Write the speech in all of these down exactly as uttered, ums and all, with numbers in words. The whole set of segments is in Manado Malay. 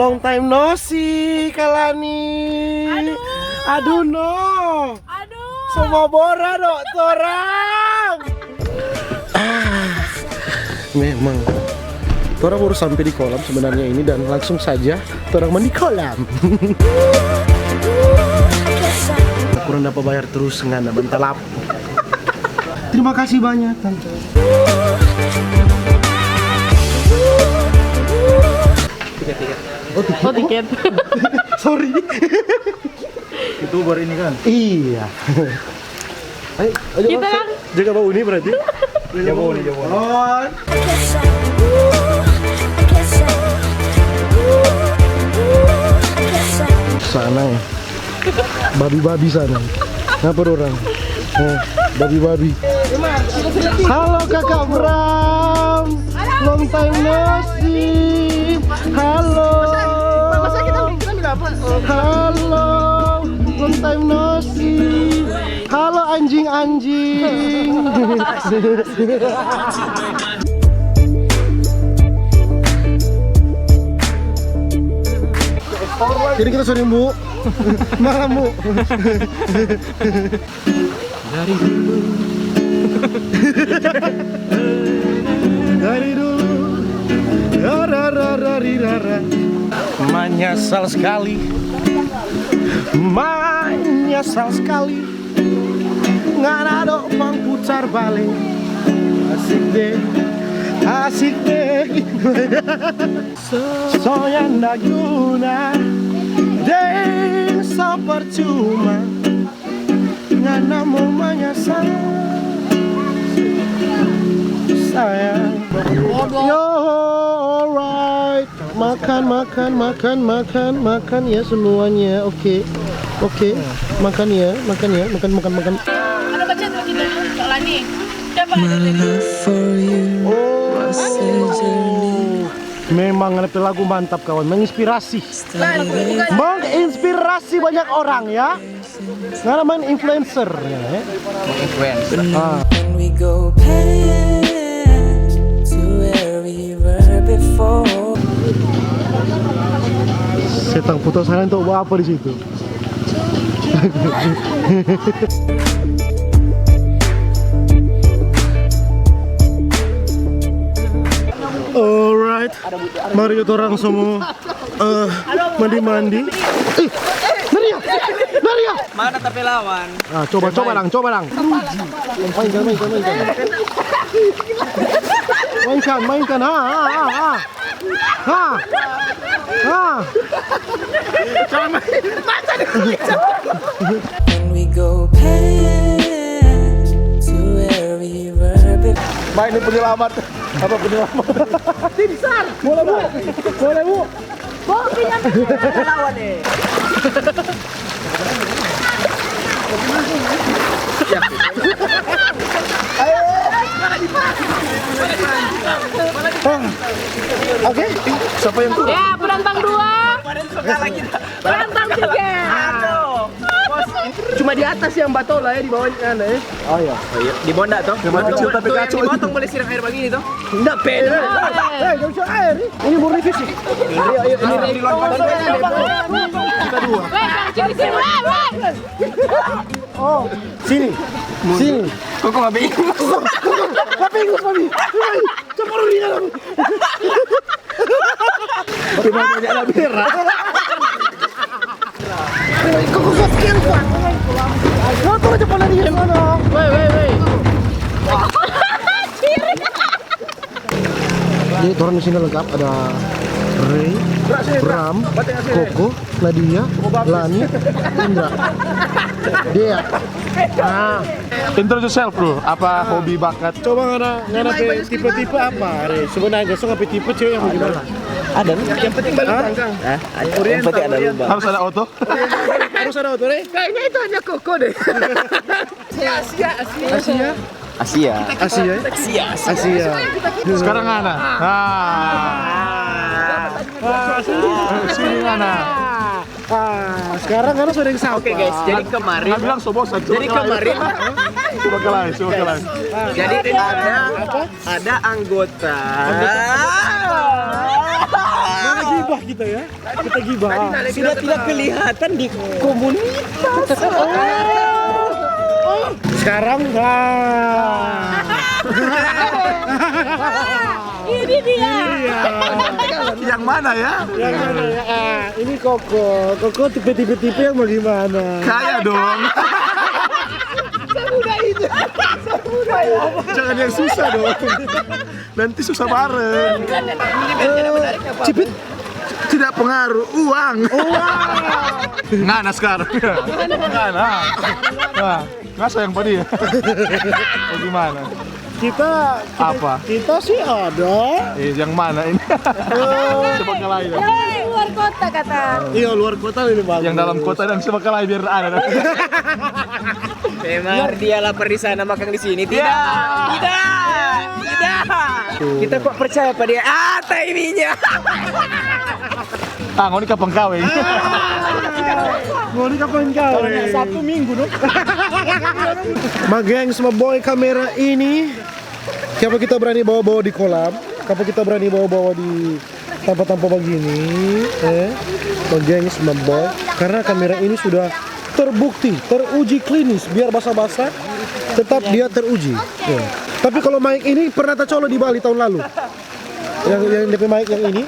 Long time no see, Kalani. Aduh. Aduh, no. Aduh. Semua bora do, torang. Ah, memang. Torang baru sampai di kolam sebenarnya ini dan langsung saja torang mandi kolam. Kurang dapat bayar terus, ngana bentalap. Terima kasih banyak, Tante. Tiga, tiga. Oh, tiga. Oh, tiket. Sorry. Itu baru ini kan? Iya. Ayo, ayo, kita kan jaga bau ini berarti. Jaga bau ini, jaga bau ini. Sana ya. Babi-babi sana. Ngapa dorang? Eh, babi-babi. Halo Kakak Bram. Long time no see. Halo. Halo. Long time no see. Halo anjing-anjing. Jadi kita sering, Bu. Malam, Bu. Dari dulu. Dari dulu. Rara, rara, rirara. Manyasal skali. Manyasal skali. Ngana do pang putar bale. Asik deh, asik deh. So nyanda guna deng so percuma. Ngana mo manyasal, sayang. Yo, alright. Makan, makan, makan, makan, makan ya semuanya. Oke. Oke. Makan ya, makan ya, makan, makan, makan. Ada baca tuh kita, Kak Lani. Coba. My love for you was a journey. Memang ada lagu mantap, kawan. Menginspirasi. Menginspirasi banyak orang, ya. Ngana main influencer, ya, eh? Influencer. Ah. Can we go back to where we were before? Setang putus sana untuk buat apa di situ? Alright, mari kita orang semua. Eh, mandi-mandi. Eh, Naria! Naria! Mana tapi lawan? Ah, coba, coba lang, coba lang. Mainkan, mainkan, mainkan. Mainkan, mainkan. Ha, ha, ha, ha. Ha. Ha. Can we go back to where we were before? Baik, ini penyelamat. Apa penyelamat? Tim SAR. Boleh, Bu. Boleh, Bu. Lawan, eh. Oke, siapa yang kurang? Ya, penantang dua. Penantang tiga. Cuma di atas yang batola ya, di bawah kan ya. Oh iya. Oh iya, di Bonda toh. Cuma kecil tapi kacau. Di bawah boleh siram air begini toh. Nggak pede. Eh, nggak usah air. Ini murni fisik. Iya, iya, ini. Kita dua. Weh, jangan ciri-ciri, weh, weh. Oh, sini. Sini. Koko nggak bingung. Nggak bingung, Mami. Cuma ringan aku. Cuma banyak ada berak. Koko nggak skill, Pak. Lo tuh aja pernah di sana. Weh, weh, weh. Jadi, torang di sini lengkap, ada Ray, Bram, Koko, Nadia, Lani, Indra. Dia. Ah. Introduce yourself, bro. Apa hobi, bakat? Coba ngana, ngana pe tipe-tipe apa, Ray? Sebenarnya, so ngana pe tipe cewek yang bagaimana? Ada nih. Yang penting balik belakang. Hah? Ada. Yang penting ada lubang. Harus ada otot. Harus ada otot, Ray? Kayaknya itu hanya Koko deh. Asia, Asia, Asia. Asia. Asia. Asia. Asia. Asia. Sekarang ngana. Ah. Ah, sini. Sini ngana. Ah, sekarang ngana sudah yang sapa? Oke, guys, jadi kemarin. Ngana bilang so bosan. Jadi kemarin. Coba ke lain, coba ke lain. Jadi ada, ada anggota. Anggota. Ah. Mana gibah? Kita ya, kita gibah. Sudah tidak kelihatan di komunitas. Oh. Sekarang, nah. Ini dia. Iya. Yang mana ya? Yang mana ya? Ah, ini Koko. Koko tipe-tipe yang bagaimana? Kaya dong. Jangan yang susah dong. Nanti susah bareng. Cipit tidak pengaruh uang. Ngana sekarang. Ngana. Wah, ngasa yang padi ya? Bagaimana? Kita, kita, apa? Kita sih ada. Eh, yang mana ini? Coba kalahi dong. Yang luar kota kata. Iya, luar kota lebih bagus. Yang dalam kota dan coba kalahi biar ada. Memang dia lapar di sana, makan di sini. Tidak. Ya. Tidak. Tidak. Kita kok percaya pada dia? Ah, tai minyak. Ah, ngoni kapan kaweng? Ngoni kapan kaweng? Sabtu Minggu dong. Ma gengs, ma boy, kamera ini kiapa kita berani bawa-bawa di kolam? Kiapa kita berani bawa-bawa di tampa-tampa bagini, eh, ma gengs, ma boy, karena kamera ini sudah terbukti, teruji klinis, biar basa-basa, tetap dia teruji. Ya. Tapi kalau mic ini pernah tacolo di Bali tahun lalu. Yang, yang D P mic yang ini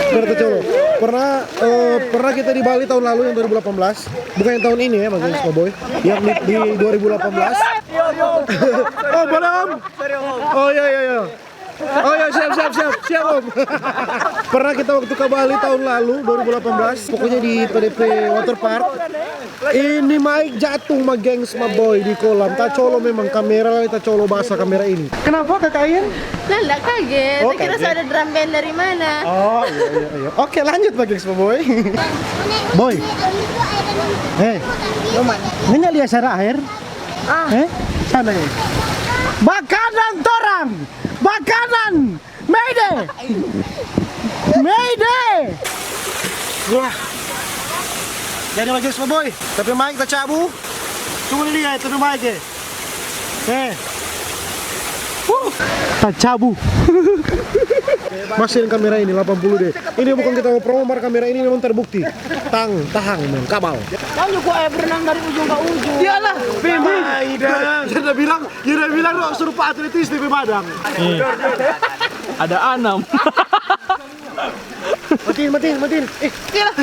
pernah tacolo. Pernah, eh, pernah kita di Bali tahun lalu yang dua ribu delapan belas. Bukan yang tahun ini ya, ma gengs, ma boy. Yang di, di dua ribu delapan belas. Oh, boleh, Om? Oh, iya, iya, iya. Oh ya, siap, siap, siap, siap, Om. Pernah kita waktu ke Bali tahun lalu, dua ribu delapan belas, pokoknya di P D P Water Park. Ini mic jatuh, ma gengs, ma boy, di kolam. Tacolo memang kamera, tacolo basa kamera ini. Kenapa, Kakak Ayen? Lah, ndak kaget. Oh, kaget. Kira ada drum band dari mana? Oh, iya, iya, iya. Oke, lanjut, ma gengs, ma boy. Boy. Eh, ngana lia sara aer? Ah. Eh, sana ya. Makanan torang! Makanan! Mayday! Mayday! Wah. Jadi lagi semua boy, tapi mic tacabu. Cuma lia, tapi mic ya. Eh. Huh. Tacabu. Masih yang kamera ini delapan puluh D. Ini bukan kita mau promo, mar kamera ini memang terbukti. Tang, tahang, men, kabal. Kan juga air berenang dari ujung ke ujung. Iyalah, memang. Dia bilang, dia bilang, no, suruh Pak atletis di Padang. Ada anam. Matiin, matiin, matiin. Eh, iyalah.